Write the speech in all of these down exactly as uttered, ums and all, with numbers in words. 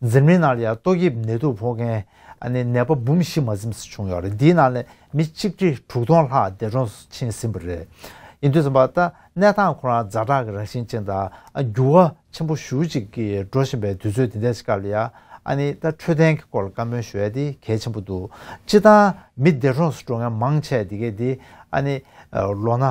འཛམ་གླིང་ནང་ལ་ཡང་ཏོག་དབྱིབས་ནད་དུག་ཕོག་མཁན་ཨ་ནི་ནད་པ་འབུམ་བཞི་མ་ཟིན་ཙམ་བྱུང་ཡོད་རེད། འདིའི་ནང་ནས་མི་གཅིག་ཁྲི་དྲུག་སྟོང་ལྷག་འདས་གྲོངས་སུ་ཕྱིན་ཟིན་པ་རེད། ཡིན་དུས་ཙམ་པ་ད་གནས་སྟངས་ཁོ་རང་ཛ་དྲག་གི་རང་བཞིན་ཅན་དང་འགྱུར་བ་ཆེན་པོ་ཞེ་པོ་ཅིག་གི་འགྲོ་བཞིན་པའི་དུས་ཚོད་འདི་འདྲའི་སྐབས་ལ་ཡང་ཨ་ནི་ད་འཕྲོད་བསྟེན་གྱི་སྐོར་ལ་བཀའ་མོལ་ཞུ་ཡ་དེ་གལ་ཆེན་པོ་འདུག་སྤྱིར་བཏང་མི་འདས་གྲོངས་སུ་འགྲོ་མཁན་མང་ཆེ་དེ་གས་དེ་ཨ་ནི་ལོ་ན་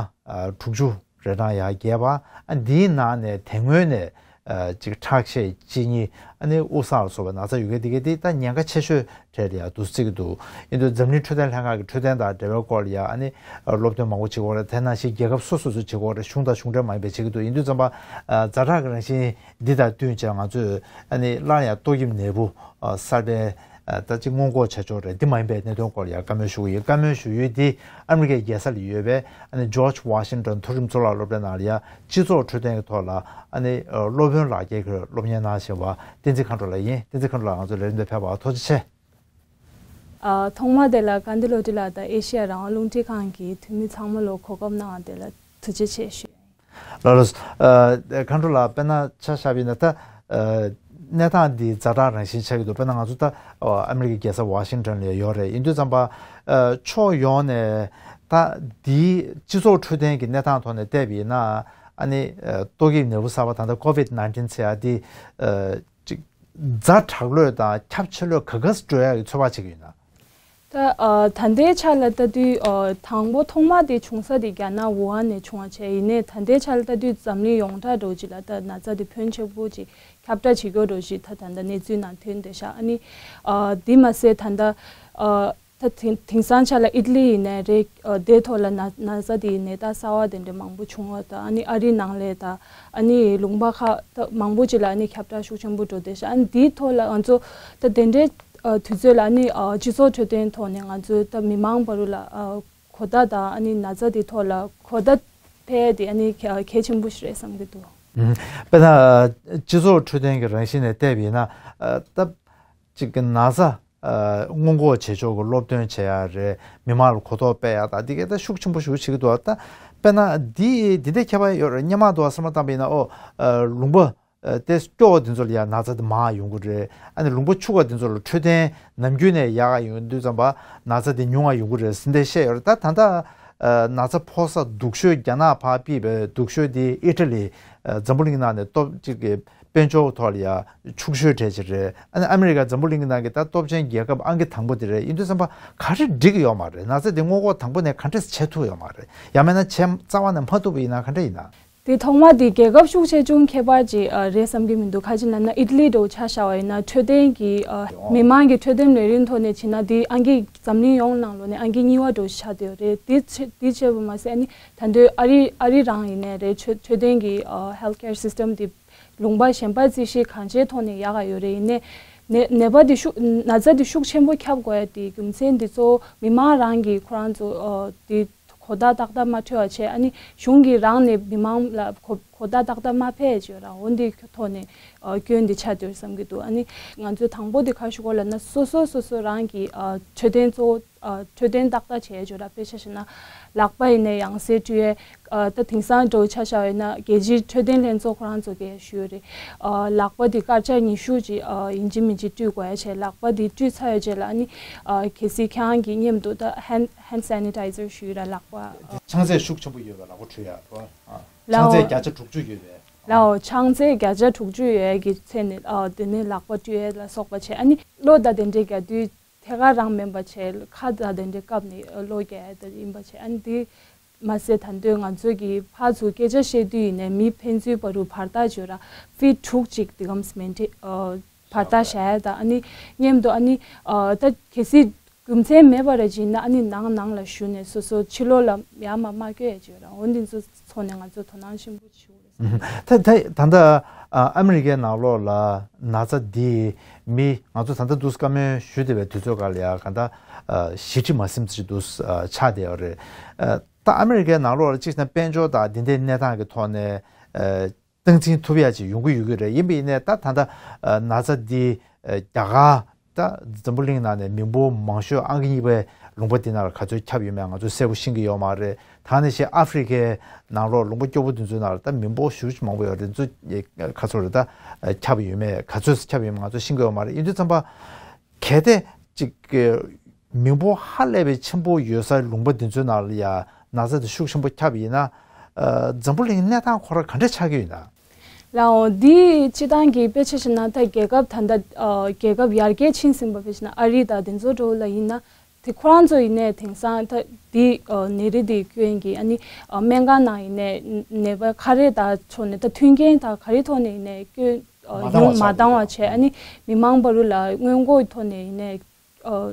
དྲུག་ཅུ་རེ་གྲངས་ཡར་རྒྱས་པ། ཨ་འདིའི་ནང་ནས་དེ་སྔོན་ནས་ཨ་ཅིག་ཁྲག་ཤེད་གཅིག་གཉིས་ཨ་ནི་དབུགས་བསགས་ལ་སོགས་པའི་ན་ཚ་ཡོད་མཁན་དེ་གས་དེ་ད་ཉེན་ཁ་ཆེ་ཤོས་གྲས་ལ་ཡང་འདུག་བརྩི་གི་འདུག་ཡིན་དུས་འཛམ་གླིང་འཕྲོད་བསྟེན་ལྷན་ཁང་གི་འཕྲོད་བསྟེན་དང་འབྲེལ་བའི་སྐོར་ལ་ཡང་ཨ་ནི་སློབ་སྟོན་མང་པོ་བྱེད་དགོས་རེད། དེ་ནང་བཞིན་རྒྱལ་ཁབ་སོ་སོ་སོ་བྱེད་དགོས་རེད། གཞུང་དང་གཞུང་འབྲེལ་མ་ཡིན་པའི་བྱེད་ཀྱི་འདུག་ཡིན་དུས་ཙམ་པ་ཛ་དྲག་གི་རང་བཞིན་འདི་དང་བསྟུན་བྱས་ང་ཚོས་ཨ་ནི་སླར་ཡང་ཏོག་དབྱིབས་ནད་འབུ་གསར་པའི་ད་ཅིག་སྔོན་འགོག་བྱ་ཕྱོགས་རེད། འདི་མ་ཡིན་པའི་གནད་དོན་སྐོར་ལ་ཡང་བཀའ་མོལ་ཞུ་གི་ཡིན། བཀའ་མོལ་ཞུ་ཡུལ་འདི་ཨ་མི་རི་ཀའི་རྒྱལ་ས་ལ་ཡོད་པའི་ཨ་ནི་George Washington མཐོ་རིམ་གཙུག་ལག་སློབ་གྲྭའི་ནང་ལ་ཡང་སྤྱི་ཚོགས་འཕྲོད་བསྟེན་གྱི་ཐོག་ལ་ཨ་ནི་སློབ་དཔོན་ལག་འཁྱེར་གྱི་སློབ་གཉེར་གནང་བཞིན་པ་བསྟན་འཛིན་མཁའ་འགྲོ་ལགས་ཡིན། བསྟན་འཛིན་མཁའ་འགྲོ་ལགས་ང་ཚོའི་ལས་རིམ་དུ་ཕེབས་པར་ཐུགས་རྗེ་ཆེ། ཨ། ཐོག་མ་དེ་ལ་དགའ་ལྡན་བློ་གྲོས་ལགས་དང་ཨེ་ཤེ་ཡ་རང་དབང་རླུང་འཕྲིན་ཁང་གི་འཐུས་མི་ཚང་མ་ལ་གོ་སྐབས་གནང་བ་དེ་ལ་ཐུགས་རྗེ་ཆེ་ཞུ། ལགས་ལགས། ཨ། མཁའ་འགྲོ་ལགས་དཔེར་ན་ཆ་བཞག་པ་ཡིན་ན་ད་ཨ་གནས་སྟངས་འདི་ཛ་དྲག་རང་བཞིན་ཆགས་ཀྱི་འདུག་དཔེར་ན་ང་ཚོ་ད་ཨ་མི་རི་ཀའི་རྒྱལ་ས་ཝ་ཤིང་ཊོན་ལ་ཡོད་རེད། ཡིན་དུས་ཙམ་པ་ཨ་ཕྱོགས་ཡོངས་ནས་ད་འདིའི་སྤྱི་ཚོགས་འཕྲོད་བསྟེན་གྱི་གནས་སྟངས་ཐོག་ནས་བལྟས་པ་ཡིན་ན་ཨ་ནི་ཨ་ཏོག་དབྱིབས་ནད་འབུ་གསར་པ་ད་ལྟ་ཀོ་ཝིད་ནའིན་ཊིན་ཟེར་ཡ་འདི་ཨ་ཅིག་ཛ་དྲག་ལོས་དང་ཁྱབ་ཆེ་ལོས་ག་ག་སེ་འགྲོ་ཡག་གི་ཚོད་དཔག་བྱེད་ཀྱི་ཡོད་ན། ད་ཨ་ད་ལྟའི་ཆ་ལ་ལྟ་དུས་ཨ་དང་པོ་ཐོག་མ་དེ་བྱུང་ས་དེ་རྒྱ་ནག་ཝུ་ཧན་ནས་བྱུང་བ་བྱས། ཡིན་ནའི་ད་ལྟའི་ཆ་ལ་ལྟ་དུས་འཛམ་གླིང་ཡོངས་གྲགས་འདྲ་བོ་ཅིག་ལ་ད་ན་ཚ་དེ་ཕོན་ཆེན་པོ་ཅིག་ཁྱབ་བསྒྲགས་བྱེད་ཀྱི་ཡོད་འདྲ་བོ་ཞིག་ད་ད་ལྟ་གནས་ཚུལ་ནང་ཐོན་བསྡད་ཤག་ཨ་ནི་ཨ་དེ་མ་ཟད་ད་ལྟ་ཨ་ད་དེང་དེང་སང་ཆ་ལ་ཨི་ཏ་ལི་ཡིན་ནའི་རེད། ཨ་དེའི་ཐོག་ལ་ན་ན་ཚ་དེའི་ནད་རྟགས་གསར་བ་དེ་འདྲ་མང་པོ་བྱུང་བ་དང་། ཨ་ནི་ཨ་རིའི་ནང་ལ་དང་ཨ་ནི་ལུང་པ་ཁག་ད་མང་པོ་ཅིག་ལ་ཨ་ནི་ཁྱབ་བསྒྲགས་ཤུགས་ཆེན་པོ་འགྲོ་བསྡད་ཤག་ཨ་ནི་དེའི་ཐོག་ལ་ང་ཚོ་ད་དེ་འདྲའི་ཨ་དུས་ཚོད་ལ་ཨ་ནི་ཨ་སྤྱི་ཚོགས་འཕྲོད་བསྟེན་ཐོག་ནས་ང་ཚོས་ད་མི་མང་བར་ལ་ཨ་གོ་བརྡ་དང་ཨ་ནི་ན་ཚ་དེའི་ཐོག་ལ་གོ་བརྡ་སྤེལ་དེ་ཨ་ནི་གལ་གལ་ཆེན་པོ་ཞིག་རེད་བསམ་གྱི་འདུག་ཨུམ། དཔེར་ན་སྤྱི་ཚོགས་འཕྲོད་བསྟེན་གྱི་རང་བཞིན་ནས་བལྟས་པ་ཡིན་ན་ཨ་ད་ཅིག་གི་ན་ཚ་ཨ་སྔོན་འགོག་བྱེད་ཕྱོགས་ཀྱི་སློབ་སྟོན་བྱེད་ཡ་རེད། མི་མང་ལ་གོ་རྟོགས་སྤེལ་ཡ་དང་འདི་གས་ད་ཤུགས་ཆེན་པོ་ཞིག་བྱེད་ཀྱི་འདུག་ད་དཔེར་ན་འདི་འདི་འདྲའི་ཁྱད་པར་ཡོད་རེད། སྔོན་མ་འདུག་བསམ་བློ་བཏང་པ་ཡིན་ན་ཨོ་ཨ་ལུང་པ་ཨ་དེ་སྐྱོ་བོ་འདི་ཚོ་ལ་ཡ་ན་ཚ་དེ་མང་ཡོང་གི་རེད། ཨ་ནི་ལུང་པ་ཕྱུག་པ་འདི་ཚོ་ལ་འཕྲོད་བསྟེན་ནམ་རྒྱུན་ནས་ཡག་ག་ཡོང་དུས་ཙམ་པ་ན་ཚ་དེ་ཉུང་བ་ཡོང་གི་རེད་ཟེར་འདི་བཤད་ཡོད་རེད། ད་ད་ལྟ་ཨ་ན་ཚ་ཕོག་ས་སྡུག་ཤོས་རྒྱ་ནག་ཕར་ཕྱིན་པའི་སྡུག་ཤོས་དེ་ཨི་ཊ་ལི་ཨ་འཛམ་བུ་གླིང་ནང་ནས་སྟོབས་གཅིག་གི་དཔལ་འབྱོར་ཐོག་ལ་ཡ་ཕྱུག་ཤོས་གྲས་ཅིག་རེད། ཨ་ནི་ཨ་མི་རི་ཀ་འཛམ་བུ་གླིང་གི་ནང་གི་ད་སྟོབས་ཆེན་རྒྱལ་ཁབ་ཨང་ཀི་དང་པོ་དེ་རེད། ཡིན་དུས་ཙམ་པ་ག་རེ་འགྲིག་གི་ཡོད་མ་རེད། ན་ཚ་དེ་སྔོན་འགོག་དང་པོ་ནས་ག་འདྲས་བྱེད་ཐུབ་ཡོད་མ་རེད། ཡང་མིན་ན་བྱེད་རྩ་བ་ནས་མ་ཐུབ་པ་ཡིན་ན་ག་འདྲ་ཡིན་ན། དེ་ཐོག་མ་དེ་རྒྱལ་ཁབ་ཤུགས་ཆེ་ཆུང་ཁྱད་པར་ཅིག་ཨ་རེད་བསམ་གྱི་མི་འདུག་ཁ་ཅིག་ལབ་ན་ཨི་ཏ་ལི་འདྲ་བོ་ཆ་བཞག་པ་ཡིན་ན་འཕྲོད་བསྟེན་གྱི་ཨ་མི་མང་གི་འཕྲོད་བསྟེན་ལས་རིགས་ཐོག་ནས་བྱས་ན་དེ་ཨང་ཀི་འཛམ་གླིང་ཡོངས་ནང་ལོགས་ནས་ཨང་ཀི་གཉིས་པ་འདྲ་བོ་ཆགས་བསྡད་ཡོད་རེད། དེ་ཆེ་དེ་བྱས་པ་མ་ཟད་ཨ་ནི་ད་དུང་ཨ་རི་ཨ་རི་རང་ཡིན་ནའི་རེད། འཕྲོད་འཕྲོད་བསྟེན་གྱི་ཨ་ཧེལ་ཐི་ཁེར་སིས་ཊམ་དེ་ལུང་པ་གཞན་པ་རྩིས་བཤེར་གང་ཅིའི་ཐོག་ནས་ཡག་ག་ཡོད་རེད། ཡིན་ནའི་ནད་ནད་པ་དེ་ཤུགས་ན་ཚ་དེ་ཤུགས་ཆེན་པོ་ཁྱབ་དགོས་ཡ་དེ་རྒྱུ་མཚན་དེ་གཙོ་བོ་མི་མང་རང་གིས་ཁོ་རང་ཚོ་ཨ་དེ་གོ་བརྡ་ཏག་ཏག་མ་འཕྲོད་པ་བྱས། ཨ་ནི་གཞུང་གིས་རང་ནས་མི་མང་ལ་གོ་གོ་བརྡ་ཏག་ཏག་མ་ཕེབས་བྱས་རང་འོ་འདི་ཐོག་ནས་ཨ་སྐྱོན་འདི་ཆགས་འདུག་བསམ་གྱི་འདུག་ཨ་ནི་ང་ཚོས་དང་པོ་དེ་ག་རེ་ཞུ་དགོས་ལབ་ན་སོ་སོ་སོ་སོ་རང་གི་ཨ་འཕྲོད་བསྟེན་གཙོ་བོ་ཨ་འཕྲོད་བསྟེན་ཏག་ཏག་བྱས་བྱས་ར། དཔེ་ཆ་བཞག་ན་ལག་པ་ཡིན་ནའི་ཡང་སེ་བཀྲུ་ཡས། ཨ་ད་དེང་སང་འདྲ་བོ་ཆ་བཞག་ཡོད་ན་རྒྱལ་སྤྱིའི་འཕྲོད་བསྟེན་ལྷན་ཚོགས་ཁོ་རང་ཚོ་གིས་ཞུས་ཡོད་རེད། ཨ་ལག་པ་འདི་སྐར་ཆ་ཉི་ཤུ་ཅིག་ཨ་ཡིན་གཅིག་མིན་གཅིག་བཀྲུ་དགོས་ཡ་བྱས། ལག་པ་འདི་བཀྲུས་ཚར་ཡོད་རྗེས་ལ་ཨ་ནི་ཨ་གལ་སྲིད་ཁྱེད་རང་གི་མཉམ་དུ་ད་ཧེན་ཧེན་སེ་ནི་ཊའི་ཛར་ཞུས་ར། ལག་པ་ཨ་ཆང་ཚད་ཤུགས་ཆེན་པོ་ཡོད་པའི་ལག་པ་འཁྲུ་ཡ་རོ། ཨ་ལའོ། ཆང་ཚད་བརྒྱ་ཆ་དྲུག་ཅུ་ཡོད་པའི། ལའོ། ཆང་ཚད་བརྒྱ་ཆ་དྲུག་ཅུ་ཡོད་ཡ་གི་ཚད་ནས་ཨ་དེ་ནས་ལག་པ་བཀྲུ་ཡ་ལ་སོགས་པ་བྱས། ཨ་ནི་གློ་དང་དེ་འདྲའི་རྒྱག་དུས་ཐད་ཀར་རང་མིན་པ་བྱས། ཁ་དང་དེ་འདྲའི་བཀབ་ནས་གློ་རྒྱག་ཡ་དེ་ཡིན་པ་བྱས། ཨ་ནི་དེ་མ་ཟད་ད་དུང་ང་ཚོ་གི་ཕར་ཚུར་སྐད་ཆ་བཤད་དུས་ཡིན་ནའི་མི་ཕན་ཚུན་བར་དུ་བར་ཐག་བརྗོད་ར་ཕིཊ་དྲུག་ཅིག་དེ་གམ་སི་མེན་ཊེ་ཨ་བར་ཐག་བཞག་ཡ་དང་། ཨ་ནི་མཉམ་དུ་ཨ་ནི་ཨ་ད་གལ་སྲིད་རྒྱུ་མཚན་མེད་པ་ར་ཅིག་ཡིན་ན་ཨ་ནི་ནང་ནང་ལ་ཞུགས་ནས་སོ་སོ་ཕྱི་ལོགས་ལ་ཡར་མར་མ་བསྐྱོད་ཡ་བརྗོད་ར། འོ་འདི་ཚོ་ཚོ་ནས་ང་ཚོ་དོ་སྣང་ཆེན་པོ་ཞུ་དགོས་རེད། ད་ད་ད་ལྟ་ཨ་ཨ་མི་རི་ཀའི་ནང་ལོགས་ལ་ན་ཚ་འདི་མི་ང་ཚོ་ད་ལྟ་འདུག་བཀའ་མོལ་ཞུ་བསྡད་པའི་དུས་ཚོད་སྐབས་ལ་ཡ་ག་ད་ཨ་བཞི་ཁྲི་མ་ཟིན་ཙམ་ཞིག་འདུག་ཨ་ཆགས་བསྡད་ཡོད་རེད། ཨ་ད་ཨ་མི་རི་ཀའི་ནང་ལོགས་ལ་གཅིག་བྱས་ན་དཔལ་འབྱོར་དང་འདི་འདྲའི་གནས་སྟངས་ཀྱི་ཐོག་ནས་ཨ་སྟངས་འཛིན་ཐུབ་ཡ་ཅིག་ཡོང་གི་ཡོད་ཀྱི་རེད། ཡིན་པ་ཡིན་ནའི་ད་ད་ལྟ་ཨ་ན་ཚ་འདི་ཨ་རྒྱ་གར་ད་འཛམ་བུ་གླིང་ནང་ནས་མི་འབོར་མང་ཤོས་ཨང་ཀི་གཉིས་པའི་ ལུང་པ་འདི་ནང་ལ་ག་ཚོད་ཁྱབ་ཡོད་མེད་ང་ཚོས་གསལ་པོ་ཤེས་ཀྱི་ཡོད་མ་རེད། ད་ནི་ཞེས་ཨ་ཧྥེ་རི་ཁའི་ནང་ལོགས་ལུང་པ་སྐྱོ་པོ་འདི་ཚོའི་ནང་ལ་ད་མི་འབོར་ཞེ་པོ་ཅིག་མང་པོ་ཡོད་རེད། འདི་ཚོ་ག་ཚོད་རེད། ད་ཁྱབ་ཡོད་མེད། ག་ཚོད་ཁྱབ་ཡོད་མེད་ང་ཚོས་ཤེས་ཀྱི་ཡོད་མ་རེད། ཡིན་དུས་ཙམ་པ། གལ་ཏེ་ཅིག་གི་མི་འབོར་ཧ་ལས་པའི་ཆེན་པོ་ཡོད་སའི་ལུང་པ་འདི་ཚོའི་ནང་ལ་ཡ་ན་ཚ་དེ་ཤུགས་ཆེན་པོ་ཁྱབ་ཡིན་ན། ཨ། འཛམ་བུ་གླིང་གནས་སྟངས་ཁོ་རང་ག་འདྲ་ཆགས་ཀྱི་ཡོད་ན། ལའོ། འདི་སྤྱི་བཏང་གི་དཔེ་ཆ་བཞག་ན་ད་རྒྱལ་ཁབ་ད་ལྟ་ཨ་རྒྱལ་ཁབ་ཡར་རྒྱས་ཕྱིན་ཟིན་པ་དཔེ་བཞག་ན་ཨ་རི་དང་དེ་ཚོ་འདྲ་བོ་ལ་ཡིན་ན་དེ་ཁོ་རང་ཚོ་ཡིན་ནའི་དེང་སང་ད་འདི་ཨ་ནད་རིགས་འདི་སྐྱོན་གྱི་ཨ་ནི་ཨ་སྨན་ཁང་ནང་ཡིན་ནའི་ནད་པ་ག་རེ་ད་ཚོ་ནས་ད་མཐུན་རྐྱེན་ད་ག་རེ་ཐོག་ནས་ཡིན་ནའི་སྐྱོན་ཨ་མ་འདང་བ་ཉུང་མ་ཆགས་འདང་བ་བྱས། ཨ་ནི་མི་མང་བར་ལ་སྔོན་འགོག་ཐོག་ནས་ཡིན་ནའི་ཨ་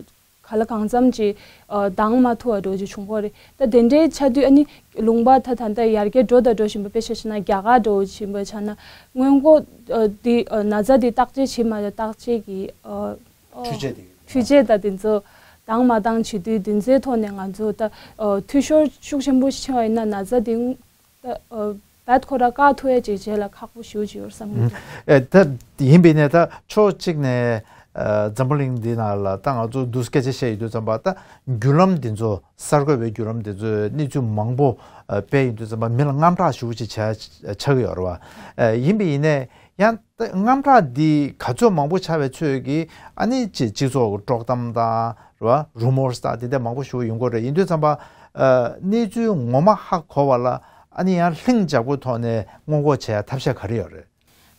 ག་ལ་གང་འཚམ་ཅིག་ཨ་འདང་མ་ཐུབ་པ་འདྲ་བོ་ཅིག་བྱུང་གི་རེད། ད་དེ་འདྲའི་ཆ་དུས་ཨ་ནི་ལུང་པ་ད་ད་ལྟ་ཡར་རྒྱས་འགྲོ་དང་འགྲོ་བཞིན་པ་དཔེ་ཆ་བཞག་ན་རྒྱ་གར་འདྲ་བོ་བཞིན་པ་ཆ་ན་སྔོན་འགོག་ཨ་འདི་ཨ་ན་ཚ་འདི་བརྟག་དཔྱད་བྱེད་མ་ཐུབ་བརྟག་དཔྱད་ཀྱི་ཨ་ཨ་འཕྲུལ་ཆས་དེ་འཕྲུལ་ཆས་དང་དེ་ཚོ་འདང་མ་འདང་བྱེད་དུས་དེ་ཚོའི་ཐོག་ནས་ང་ཚོ་ད་ཨ་འཐུས་ཤོར་ཤུགས་ཆེན་པོ་ཕྱིན་པ་ཡིན་ན་ན་ཚ་དེ་ད་ཨ་བད་ཁོ་ར་བཀག་ཐུབ་ཡ་ཅིག་བྱེད་ལ་ཁག་པོ་ཞེ་པོ་ཅིག་ཡོད་བསམ་གྱི་འདུག་ཨེ། ད་ཡིན་པས་ནས་ད་ཕྱོགས་གཅིག་ནས་ཨ་འཛམ་བུ་གླིང་འདི་ནང་ལ་ད་ང་ཚོ་འདུག་སྐད་ཆ་བཤད་ཡོང་དུས་ཙམ་པ་ད་བརྒྱུད་ལམ་འདི་ཚོ་གསར་འགོད་པའི་བརྒྱུད་ལམ་འདི་ཚོས་གནས་ཚུལ་མང་པོ་ཨ་སྤེལ་ཡོང་དུས་ཙམ་པ་མི་ལ་དངངས་སྐྲག་ཞེ་པོ་ཅིག་ཆགས་ཆགས་ཀྱི་ཡོད་རེད་བ། ཨ་ཡིན་པས་ཡིན་ནས་ཡང་། དངངས་སྐྲག་འདི་ག་ཚོད་མང་པོ་ཆགས་པའི་ཚོད་ཀྱིས་ཨ་ནི་ཅིག་སྤྱི་ཚོགས་ཀྱི་དཀྲོག་གཏམ་དང་རེད་བ། རུ་མོར་སི་དང་དེ་འདྲ་མང་པོ་ཞིག་ཡོང་གི་རེད། ཡིན་དུས་ཙམ་པ་ཨ་གནས་ཚུལ་ངོ་མ་ཧ་གོ་བ་ལ་ཨ་ནི་ཡང་ལྷིང་འཇགས་པོའི་ཐོག་ནས་སྔོན་འགོག་བྱེད་ཡ་ཐབས་ཤེས་ག་རེ་ཡོད་རེད།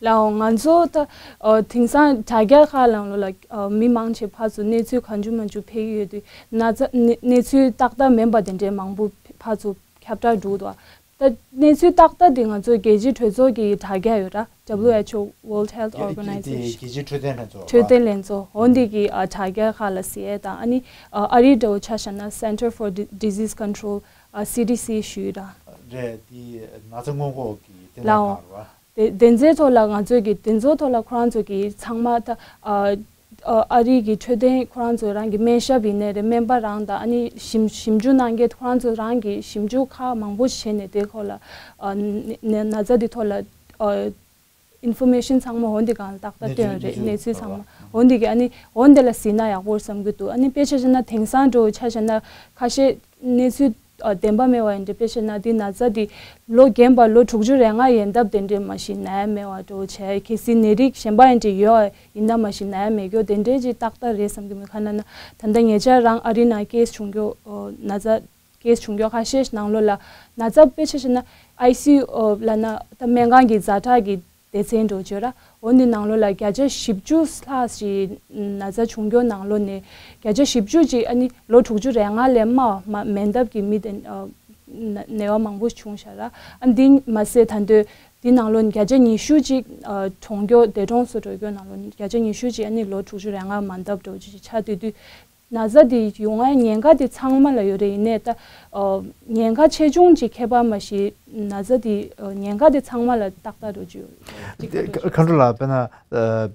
ལའོ། ང་ཚོ་ད་ཨ་དེང་སང་དྲ་རྒྱ་ཁག་ནང་ལོགས་ལ་ཨ་མི་མང་ཆེ་ཕར་ཚུར་གནས་ཚུལ་གང་བྱུང་མང་བྱུང་སྤེལ་གྱི་ཡོད་དུས་ན་ཚ་གནས་གནས་ཚུལ་ཏག་ཏག་མིན་པ་དེ་འདྲའི་མང་པོ་ཕར་ཚུར་ཁྱབ་བསྒྲགས་འགྲོ་འདུག་ད་གནས་ཚུལ་ཏག་ཏག་དེ་ང་ཚོ་རྒྱལ་སྤྱིའི་གྲོས་ཚོགས་ཀྱི་དྲ་རྒྱ་ཡོད་ར། W H O, World Health Organization. རྒྱལ་སྤྱིའི་འཕྲོད་བསྟེན་ལྷན་ཚོགས། འཕྲོད་བསྟེན་ལྷན་ཚོགས་འོ་འདི་གི་ཨ་དྲ་རྒྱ་ཁག་ལ་གཟིགས་ཡས་དང་ཨ་ནི་ཨ་ཨ་རིའི་འདྲ་བོ་ཆ་བཞག་ན་Center for Di- Disease Control ཨ་C D C ཞུས་ར། རེད། དེ་ན་ཚ་སྔོན་འགོག་གི་བསྟི་གནས་ལའོ། ཁང་རེད་བ། དེ་དེ་ཚོའི་ཐོག་ལ་ང་ཚོས་ཀྱི་དེ་ཚོའི་ཐོག་ལ་ཁོ་རང་ཚོ་གི་ཚང་མ་ད་ཨ་ཨ་ཨ་རི་གི་འཕྲོད་བསྟེན་ཁོ་རང་ཚོ་རང་གི་སྨན་ཞབས་ཡིན་ནའི་རེད། སྨན་པ་རང་དང་ཨ་ནི་ཞིབ་ཞིབ་འཇུག་གནང་མཁན་ཁོ་རང་ཚོ་རང་གི་ཞིབ་འཇུག་ཁག་མང་པོ་བྱས་ནས་དེ་ཁོ་ལ་ཨ་ནི་ན་ན་ཚ་འདི་ཐོག་ལ་ཨ་ཨིན་ཕོར་མེ་ཤན་ཚང་མ་འོ་འདི་སྒང་ལ་ཏག་ཏག་གནས་ཚུལ་སྟོན་རེད། གནས་ཚུལ་གནས་ཚུལ་ཚང་མ་འོ་འདི་གི་ཨ་ནི་འོ་འདི་ལ་གཟིགས་ན་ཡག་པོ་བསམ་གྱི་འདུག་ཨ་ནི་དཔེ་ཆ་བཞག་ན་དེང་སང་འགྲོ་ཆ་བཞག་ན་ཁ་ཤས་གནས་ཚུལ་ཨ་བདེན་པ་མེད་པ་ཡིན་འདྲ། དཔེ་བཤད་ན་འདི་ན་ཚ་འདི་ལོ་རྒན་པ་ལོ་དྲུག་ཅུ་རེ་ལྔ་ཡན་འདབ་དེ་འདྲས་མ་གཞི་ན་ཡ་མེད་པ་འདྲ་བོ་བྱས། གལ་སྲིད་ནད་རིགས་གཞན་པ་ཡིན་འདྲ་ཡོད་ཡིན་ན་མ་གཞི་ན་ཡ་མེད་རྒྱུ་དེ་འདྲས་ཅིག་ཏག་ཏག་རེད་བསམ་གྱི་མེད། ག་ན་ན་ད་ལྟ་ཉེ་ཆར་རང་ཨ་རི་ནང་ཀེ་སི་བྱུང་རྒྱུ་ཨོ་ན་ཚ་ཀེ་སི་བྱུང་རྒྱུ་ཁ་ཤས་ནང་ལོགས་ལ་ན་ཚ་དཔེ་ཆ་བཤད་ན་ཨའི་སི་ཡུ་ཨོ་ལ་ན་ད་སྨན་ཁང་གི་ཛ་དྲག་གི་སྡེ་ཚན་འགྲོ་བྱོས་ར། འོ་འདི་ནང་ལོགས་ལ་བརྒྱ་ཆ་བཞི་བཅུ་ལྷག་ཞིག་ན་ཚ་བྱུང་རྒྱུ་ནང་ལོགས་ནས་བརྒྱ་ཆ་བཞི་བཅུ་ཅིག་ཨ་ནི་ལོ་དྲུག་ཅུ་རེ་ལྔ་ལས་དམའ་བ་མ་མན་ཐབས་ཀྱི་མི་དེ་ཨ་ན་ནད་པ་མང་པོ་བྱུང་ཤག་ར། ཨ་འདི་མ་ཟད་ད་འདོད་འདི་ནང་ལོགས་ནས་བརྒྱ་ཆ་ཉི་ཤུ་ཅིག་ཨ་གྲོངས་རྒྱུ་འདས་གྲོངས་སུ་འགྲོ་རྒྱུ་ནང་ལོགས་ནས་བརྒྱ་ཆ་ཉི་ཤུ་ཅིག་ཨ་ནི་ལོ་དྲུག་ཅུ་རེ་ལྔ་མན་ཐབས་འགྲོ་ཅིག་ཆགས་སྡོད་དུས། ན་ཚ་འདི་ཡོང་བའི་ཉེན་ཁ་འདི་ཚང་མ་ལ་ཡོད་རེད། ཡིན་ནའི་ད་ཨ་ཉེན་ཁ་ཆེ་ཆུང་གཅིག་ཁྱད་པར་མ་གཞི་ན་ཚ་འདི་ཨ་ཉེན་ཁ་འདི་ཚང་མ་ལ་ཏག་ཏག་འགྲོ་རྒྱུ་ཡོད་རེད། མཁའ་འགྲོ་ལགས། དཔེར་ན་ཨ་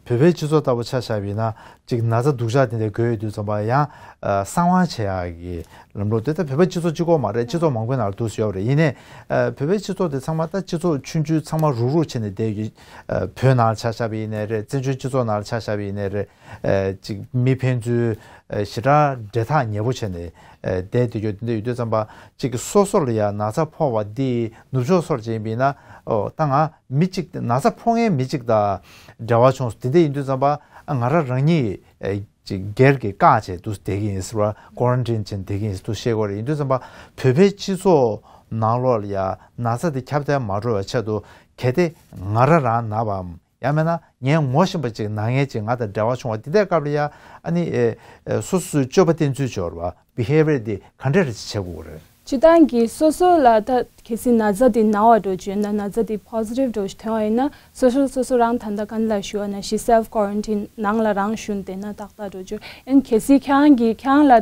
བོད་པའི་སྤྱི་ཚོགས་ལྟ་བུ་ཆ་བཞག་པ་ཡིན་ན་ཅིག་ན་ཚ་སྡུག་ཅག་དེ་འདྲ་འགོས་ཡོང་དུས་ཙམ་པ་ཡང་ཨ་གསང་བ་བྱེད་ཡག་གི་ལམ་ལུགས་དེ་ད་བོད་པའི་སྤྱི་ཚོགས་གཅིག་པོ་མ་རེད། སྤྱི་ཚོགས་མང་པོའི་ནང་ལ་འདུག་སེ་ཡོད་རེད། ཡིན་ནའི་ཨ་བོད་པའི་སྤྱི་ཚོགས་དེ་ཚང་མ་ད་སྤྱི་ཚོགས་ཆུང་ཆུང་ཚང་མ་རུག་རུག་བྱས་ནས་བསྡད་ཡོད། ཨ་བོད་ནང་ལ་ཆ་བཞག་པ་ཡིན་ནའི་རེད། བཙན་བྱོལ་སྤྱི་ཚོགས་ནང་ལ་ཆ་བཞག་པ་ཡིན་ནའི་རེད། ཨ་ཅིག་མི་ཕན་ཚུན་ཨ་ཞེ་དྲག་འབྲེལ་ཐག་ཉེ་པོ་བྱས་ནས་ཨ་བསྡད་དེ་ཡོད། དེ་འདྲ་ཡོད་དུས་ཙམ་པ་ཅིག་སོ་སོ་ལ་ཡང་ན་ཚ་ཕོག་པ་འདི་ནུབ་ཕྱོགས་སོགས་ཅིག་ཡིན་པ་ཡིན་ན་ཨོ་ད་ང་མི་གཅིག་ན་ཚ་ཕོག་མཁན་མི་གཅིག་དང་འབྲེལ་བ་བྱུང་སོང་། དེ་འདྲ་ཡིན་དུས་ཙམ་པ་ཨ་ང་རང་རང་ཉིད་ཨ་ཅིག་སྒེར་གྱི་བཀག་བྱས་འདུག་བསྡད་ཀྱི་ཡིན་ཟེར་བ། ཀོ་རན་ཊིན་བྱས་བསྡད་ཀྱི་ཡིན་ཟེར་འདུག་བཤད་ཀྱི་ཡོད་རེད། ཡིན་དུས་ཙམ་པ་བོད་པའི་སྤྱི་ཚོགས་ནང་ལོགས་ལ་ཡང་ན་ཚ་དེ་ཁྱབ་གདལ་མ་འགྲོ་བའི་ཆེད་དུ་གལ་ཏེ་ང་རང་རང་ན་བའམ། ཡང་མིན་ན་ངའི་ངོ་ཤེས་པ་ཅིག་ན་མཁན་ཅིག་ང་དང་འབྲེལ་བ་བྱུང་བ་དེ་འདྲའི་སྐབས་ལ་ཡ་ཨ་ནི་ཨེ་ཨེ་སོ་སོའི་སྤྱོད་པ་བསྟེན་ཚུལ་སྦྱོར་བ་བི་ཧེ་བི་ཡར་དེ་ག་འདྲ་རེ་བྱེད་དགོས་རེད། སྤྱིར་བཏང་གི་སོ་སོ་ལ་ད་གལ་སྲིད་ན་ཚ་དེ་ན་བ་འགྲོ་རྒྱུ་ཡིན་ན་ན་ཚ་དེ་པོ་ཟི་ཊིབ་འགྲོ་ཐོན་པ་ཡིན་ན་སོ་སོ་སོ་སོ་རང་ད་ལྟ་ཀན་ལ་ཞུ་བ་ན་ཞི་སེལ་ཕི་ཀོ་རན་ཊིན་ནང་ལ་རང་ཞུ་བསྡད་ན་ཏག་ཏག་འགྲོ་རྒྱུ་ཡིན། གལ་སྲིད་ཁྱེད་རང་གིས་ཁྱེད་རང་ལ་ཨ་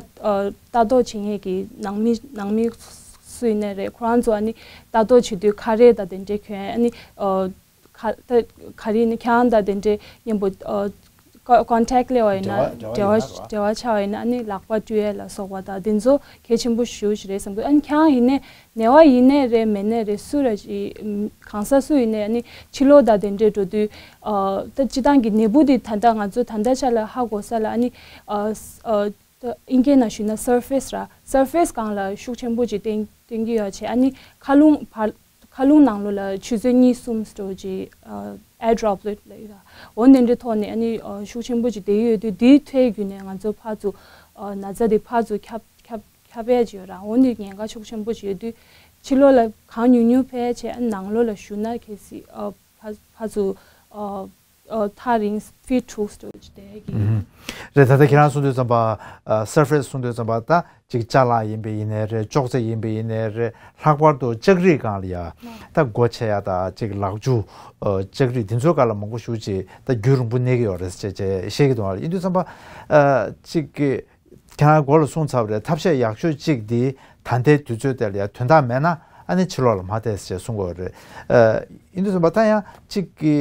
ལྟ་རྟོག་བྱེད་མཁན་གྱི་ནང་མི་ནང་མི་སུ་ཡིན་ནའི་རེད། ཁོ་རང་ཚོ་ཨ་ནི་ལྟ་རྟོག་བྱེད་དུས་ཁ་རས་དང་དེ་འདྲའི་གྱོན་ཨ་ནི་ཨ། ག་ད་ག་རེ་ནི་ཁྱེད་རང་དང་དེ་འདྲའི་མཉམ་པོ་ཨ་ཀོ་ཀོན་ཊེག་སླེབས་པ་ཡིན་ན་འབྲེལ་བ་འབྲེལ་བ་ཡིན་ན་རེད་བ། འབྲེལ་བ་ཆགས་པ་ཡིན་ན་ཨ་ནི་ལག་པ་བཀྲུ་ཡས་ལ་སོགས་པ་དང་དེ་ཚོ་གལ་ཆེན་པོ་ཞེ་པོ་ཞིག་རེད་བསམ་གི། ཨ་ནི་ཁྱེད་རང་ཡིན་ནའི་ནད་པ་ཡིན་ནའི་རེད་མིན་ནའི་རེད་སུ་ར་ཅིག་གང་ཟག་སུ་ཡིན་ནའི་ཨ་ནི་ཕྱི་ལོགས་དང་དེ་འདྲའི་འགྲོ་དུས་ཨ་ད་སྤྱིར་བཏང་གི་ནད་འབུ་དེ་ད་ལྟ་ང་ཚོ་ད་ལྟ་ཆ་ལ་ཧ་གོ་ས་ལ་ཨ་ནི་ཨ་ཨ། ཨིན་སྐད་ནང་ཞུས་ན་surface་ར། surface་སྒང་ལ་ཤུགས་ཆེན་པོ་ཅིག་བསྟན་བསྟན་གྱི་ཡོད་བྱས། ཨ་ནི་མཁའ་རླུང་བར་མཁའ་རླུང་ནང་ལོགས་ལ་ཆུ་ཚོད་གཉིས་གསུམ་འདྲ་བོ་ཅིག air droplet་ལབ་ཡོད་ར། འོ་འདི་འདྲའི་ཐོག་ནས་ཨ་ནི་ཤུགས་ཆེན་པོ་ཅིག་བསྡད་ཡོད་དུས། དེའི་ཐོག་བརྒྱུད་ནས་ང་ཚོ་ཕར་ཚུར་ན་ཚ་དེ་ཕར་ཚུར་ཁྱབ་ཁྱབ་ཁྱབ་ཡས་ཅིག་ཡོད་ར། འོ་འདི་ཉེན་ཁ་ཤུགས་ཆེན་པོ་ཅིག་ཡོད་དུས། ཕྱི་ལོགས་ལ་གང་ཉུང་ཉུང་ཕེབས་བྱས། ཨ་ནང་ལོགས་ལ་བཞུགས་ན་གལ་སྲིད་ཨ་ཕར་ཕར་ཚུར་ཨ་ཨ་ཐག་རིང་ཕིཊ་དྲུག་འདྲ་བོ་ཅིག་བསྡད་ཀྱི། ཨུམ། རེད། ད་ལྟ་ཁྱེད་རང་གསུང་དུས་ཙམ་པ། ཨ་surface་གསུང་དུས་ཙམ་པ། ད་ཅིག་ཅ་ལག་ཡིན་པ་ཡིན་ནའི་རེད། ཅོག་ཙེ་ཡིན་པ་ཡིན་ནའི་རེད། ལྷག་པར་དུ་ལྕགས་རིགས་སྒང་ལ་ཡ་ད་སྒོ་ཕྱེ་ཡ་དང་། ཅིག་ལག་འཇུ་ཨ་ལྕགས་རིགས་འདི་ཚོའི་སྒང་ལ་མང་པོ་ཞེ་ཅིག་ད་རྒྱུན་རིང་པོ་གནས་ཀྱི་ཡོད་རེད་ཟེར་བྱས་བཤད་ཀྱི་འདུག་ཨ། ཡིན་དུས་ཙམ་པ། ཨ་ཅིག་གི་ཁྱེད་རང་མགོ་ལ་གསུངས་ཚར་བ་རེད། ཐབས་ཤེས་ཡག་ཤོས་གཅིག་འདི་ད་ལྟའི་དུས་ཚོད་དེ་ལ་ཡ་དོན་དག་མེད་ན། ཨ་ནི་ཕྱི་ལོགས་ལ་མ་བསྡད་ཟེར་གསུང་གི་ཡོད་རེད། ཨ་ཡིན་དུས་ཙམ་པ། ད་ཡང་གཅིག་གི་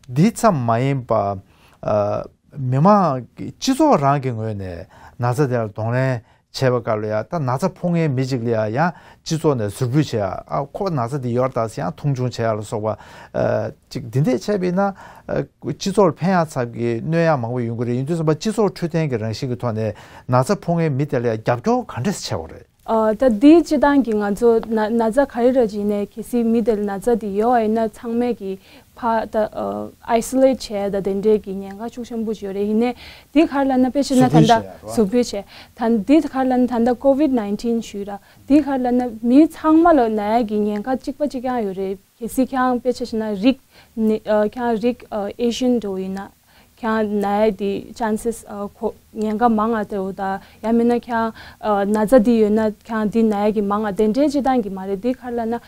འདི་ཙམ་མ་ཡིན་པ། ཨ་མི་མང་གི་སྤྱི་ཚོགས་རང་གི་ངོས་ནས་ན་ཚ་དེ་ལ་གདོང་ལེན་བྱས་པའི་སྐབས་ལ་ཡ། ད་ན་ཚ་ཕོག་མཁན་མི་གཅིག་ལ་ཡ་ཡང་སྤྱི་ཚོགས་ནས་ཟུར་ཕུད་བྱེད་ཡ། ཨ་ཁོ་ན་ཚ་འདི་ཡོད་རེད་ད་ཟེར་ཡང་མཐོང་ཆུང་བྱེད་ཡ་ལ་སོགས་པ། ཨ་ཅིག་འདི་འདྲས་བྱས་པ་ཡིན་ན། ཨ་སྤྱི་ཚོགས་ལ་ཕན་ཡ་ཚབ་ཀྱི་གནོད་ཡ་མང་པོ་ཡོང་གི་རེད། ཡིན་དུས་ཙམ་པ་སྤྱི་ཚོགས་འཕྲོད་བསྟེན་གྱི་རང་བཞིན་གྱི་ཐོག་ནས་ན་ཚ་ཕོག་མཁན་མི་དེ་ལ་ཡ་རྒྱབ་སྐྱོར་ག་འདྲས་བྱེད་དགོས་རེད། ཨ་ད་འདི་སྤྱིར་བཏང་གི་ང་ཚོ་ན་ན་ཚ་ག་རེ་ར་ཅིག་ཡིན་ནའི། གལ་སྲིད་མི་དེ་ལ་ན་ཚ་འདི་ཡོད་པ་ཡིན་ན་ཚང་མས་ཀྱི་ཕར་ད་ཨ་isolate་བྱས་ད་དེ་འདྲས་ཀྱི་ཉེན་ཁ་ཤུགས་ཆེན་པོ་ཅིག་ཡོད་རེད། ཡིན་ནའི་འདི་ག་རེ་ལབ་ན། དཔེ་བྱས་ན་ད་ལྟ་ཟུར་ཕུད་བྱས། ད་འདི་ག་རེ་ལབ་ན་ད་ལྟ་COVID nineteen་ཞུས་ར། འདི་ག་རེ་ལབ་ན་མི་ཚང་མ་ལ་ན་ཡ་གི་ཉེན་ཁ་གཅིག་པ་གཅིག་རྐྱང་ཡོད་རེད། གལ་སྲིད་ཁྱེད་རང་དཔེ་ཆ་བཞག་ན་རིགས་ནི་ཨ་ཁྱེད་རང་རིགས་ཨ་Asian་འདྲ་བོ་ཡིན་ན། ཁྱེད་རང་ན་ཡ་དེ་chances་ཨ་ཁོ་ཉེན་ཁ་མང་ང་སྟེ་འོ་ད། ཡང་མིན་ན་ཁྱེད་རང་ཨ་ན་ཚ་དེ་ཡོད་ན་ཁྱེད་རང་དེ་ན་ཡ་གི་མང་ང་། དེ་འདྲའི་སྤྱིར་བཏང་གི་མ་རེད། དེ་ག་རེ་ལབ་ན་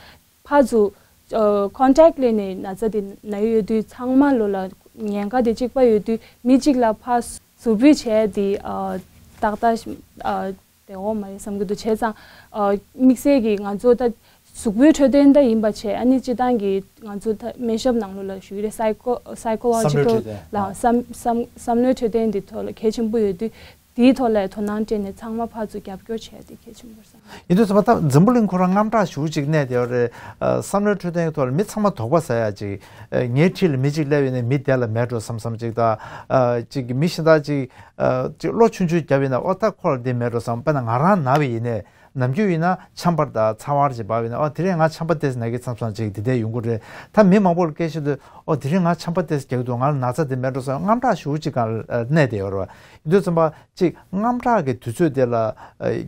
ཕར་ཚུར་ཨ་contact་ལས་ནས་ན་ཚ་དེ་ན་ཡོད་དུས་ཚང་མ་ལོ་ལ་ཉེན་ཁ་དེ་གཅིག་པ་ཡོད་དུས། མི་གཅིག་ལ་ཕར་ཟུར་ཕུད་བྱས་དེ་ཨ་ཏག་ཏག་ཨ་བདེ་བོ་མ་རེད་བསམ་གྱི་འདུག་བྱས་ཙང་ཨ་དམིགས་བསལ་གྱི་ང་ཚོ་ད་གཟུགས་པོའི་འཕྲོད་བསྟེན་ད་ཡིན་པ་བྱས། ཨ་ནི་སྤྱིར་བཏང་གི་ང་ཚོ་ད་སྨན་ཞབས་ནང་ལོགས་ལ་ཞུ་གི་རེད། psycho psychological་བསམ་བློའི་འཕྲོད་བསྟེན། ལ་བསམ་བསམ་བསམ་བློའི་འཕྲོད་བསྟེན་འདི་ཐོག་ལ་གལ་ཆེན་པོ་ཡོད་དུས། དེའི་ཐོག་ལ་དོ་སྣང་སྤྲད་ནས་ཚང་མ་ཕར་ཚུར་རྒྱབ་སྐྱོར་བྱས་ཏེ་གལ་ཆེན་པོ་བསམ། ཡིན་དུས་ཙམ་པ་ད་འཛམ་བུ་གླིང་ཁོ་རང་དངངས་སྐྲག་ཞེ་པོ་ཅིག་གནས་བསྡད་ཡོད་རེད། ཨ་བསམ་བློའི་འཕྲོད་བསྟེན་གྱི་ཐོག་ལ་མི་ཚང་མ་དོགས་པ་ཟ་ཡ་ཅིག་ཨ་ངའི་འཁྲིས་ལ་མི་གཅིག་སླེབས་ཡིན་ནའི་མི་དེ་ལ་མེད་འགྲོ་བསམ་བསམ་ཅིག་ད་ཨ་ཅིག་མི་གཞན་དག་ཅིག་ཨ་ཅིག་བློ་ཆུང་ཆུང་བརྒྱབ་ཡིན་ན། ཨོ་ད་ཁོ་ལ་འདི་མེད་འགྲོ་བསམ། དཔེར་ན་ང་རང་ན་བ་ཡིན་ནའི། ནམ་རྒྱུན་ཡིན་ན་ཆམ་པ་དང་ཚ་བ་ཅིག་བབས་ཡིན་ན། ཨོ་དེ་རིང་ང་ཆམ་པ་ཏོག་ཙམ་ན་གི་བསམ་བསམ་ཅིག་དེ་འདྲ་ཡོང་གི་རེད། ད་མི་མང་པོ་ལ་སྐད་ཆ་དུས། ཨོ་དེ་རིང་ང་ཆམ་པ་ཏོག་ཙམ་རྒྱག་གི་འདུག་ང་ལ་ན་ཚ་དེ་མེད་འགྲོ་བསམ། དངངས་སྐྲག་ཞེ་པོ་ཅིག་སྒང་ལ་གནས་བསྡད་ཡོད་རེད་པ། ཡིན་དུས་ཙམ་པ་ཅིག་དངངས་སྐྲག་གི་དུས་ཚོད་དེ་ལ་ཨ་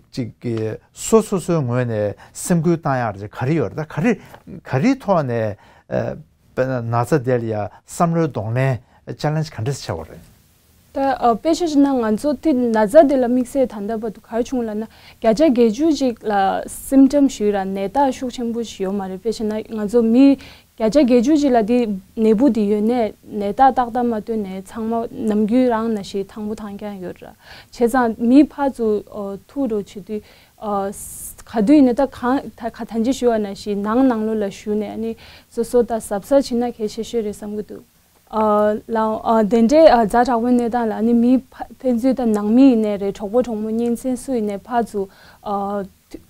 ཅིག་གི་སོ་སོ་སོའི་ངོས་ནས་སེམས་འགུལ་བཏང་ཡག་ཅིག་ག་རེ་ཡོད་རེད། ད་ག་རེ་ག་རེའི་ཐོག་ནས་ཨ་དཔེར་ན་ན་ཚ་དེ་ལ་ཡ་བསམ་བློའི་གདོང་ལེན་challenge་ག་འདྲས་བྱེད་དགོས་རེད། ད་ཨ་དཔེ་ཆ་བཞག་ན་ང་ཚོ་དེ་ན་ཚ་དེ་ལ་དམིགས་བསལ་ད་ལྟ་བར་དུ་ག་རེ་བྱུང་ལབ་ན། བརྒྱ་ཆ་བརྒྱད་ཅུ་ཅིག་ལ་symptom་ཞུས་ར་ནད་རྟགས་ཤུགས་ཆེན་པོ་ཞིག་ཡོད་མ་རེད། དཔེ་བྱས་ན་ང་ཚོ་མི་བརྒྱ་ཆ་བརྒྱད་ཅུ་ཅིག་ལ་དེ་ནད་འབུ་དེ་ཡོད་ནའི་ནད་རྟགས་ཏག་ཏག་མ་སྟོན་ནས་ཚང་མ་ནམ་རྒྱུན་རང་ནང་བཞིན་ཐང་པོ་ཐང་རྐྱང་ཡོད་ར། བྱས་ཙང་མི་ཕར་ཚུར་ཨ་ཐུག་འགྲོ་བྱེད་དུས་ཨ་ག་དུས་ཡིན་ནའི་ད་གང་ད་ག་ད་གིན་ཞུས་པ་ནང་བཞིན་ནང་ནང་ལོགས་ལ་བཞུགས་ནས་ཨ་ནི་སོ་སོ་ད་གཟབ་གཟབ་བྱེད་ན་གལ་ཆེ་ཤོས་རེད་བསམ་གྱི་འདུག་ཨ་ལའང་ཨ་དེ་འདྲའི་ཨ་ཛ་དྲག་པོའི་གནས་སྟངས་ལ་ཨ་ནི་མི་ཕ་ཕན་ཚུན་ད་ནང་མི་ཡིན་ནའི་རེད། གྲོགས་པོ་གྲོགས་མོ་གཉེན་ཚན་སུ་ཡིན་ནའི་ཕར་ཚུར་ཨ་